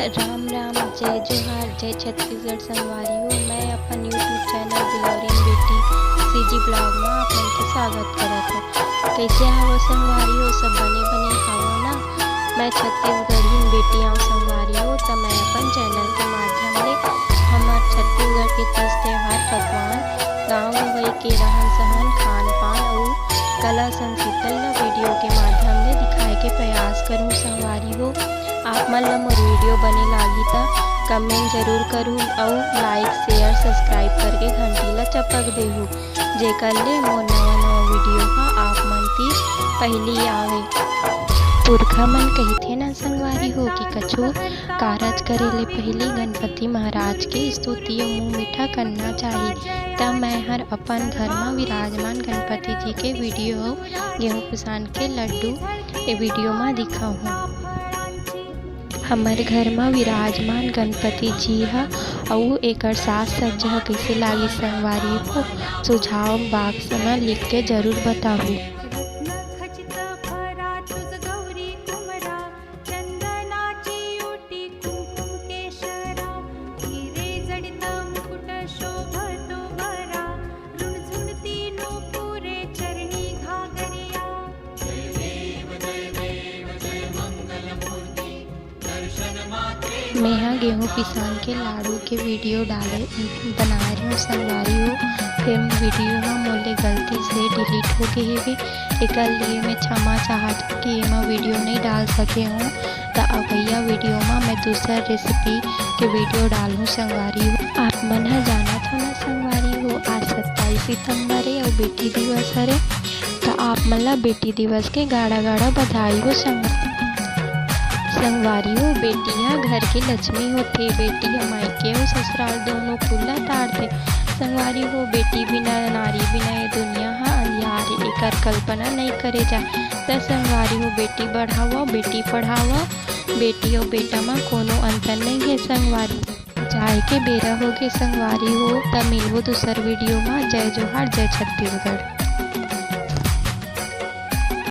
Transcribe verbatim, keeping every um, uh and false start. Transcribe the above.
राम राम, जय जोहार, जय छत्तीसगढ़ संगवारी हो। मैं अपन YouTube चैनल बिलोरियन बेटी सीजी ब्लॉग में आप मन के स्वागत करत हूँ। कैसे हवो संगवारी हो, सब बने बने हवो ना? मैं छत्तीसगढ़ी बेटी आऊँ संगवारी हो, त मैं अपन चैनल के माध्यम ले हमर छत्तीसगढ़ के तीज त्योहार, पकवान, गाँव गंवई के रहन सहन, खान पान अउ कला संस्कृति ल वीडियो के माध्यम ले दिखाए के प्रयास करूँ संगवारी हो। आप मन ल मोर वीडियो बने लागही त कमेंट जरूर करहू अउ लाइक, शेयर, सब्सक्राइब करके घंटी ल चपक देहू, जेकर ले मोर नवा नवा वीडियो ह आप मन तीर पहिली आवे। पुरखा मन कहिथे ना संगवारी हो कि कछु कारज करे ले पहिली गणपति महाराज के स्तुति अउ मुँह मीठा करना चाही। त मैं हर अपन घर म विराजमान गणपति जी के वीडियो अउ गेहूं पिसान के लड्डू ए वीडियो म दिखाहूं। हमर घर म विराजमान गणपति जी ह अउ एकर साज सज्जा ह कइसे लागिस संगवारी हो, सुझाव बॉक्स म लिख के जरूर बताहू। मेहा गेहूं पिसान के लाडू के वीडियो डाले, बनाए रहेंव संगवारी हो, फेर वीडियो ह मोर ले गलती से डिलीट हो गे हेवे, एकर लिए मैं क्षमा चाहत हूँ कि एमा वीडियो नइ डाल सके हूँ। त अवइया वीडियो म मैं दूसर रेसिपी के वीडियो डालहूँ संगवारी हो। आप मन ह जानत हो ना संगवारी हो, आज सत्ताईस सितंबर हे अउ बेटी दिवस हरे। त आप मन ला बेटी दिवस के गाड़ा गाड़ा बधाई हो संग-, संगवारी हो। बेटी ह घर के लक्ष्मी होथे। बेटी ह मायके अउ ससुराल दोनों कुल ला तारथे। संगवारी हो, बेटी बिना, नारी बिना ये दुनिया ह अंधियार हे, एकर कल्पना नइ करे जा। त संगवारी हो, बेटी बढ़ावा, बेटी पढ़ावा, बेटी अउ बेटा म कोनो अंतर नइ हे संगवारी। जाए के बेरा होगे संगवारी हो, त मिलबो दूसर वीडियो म। जय जोहार, जय छत्तीसगढ़।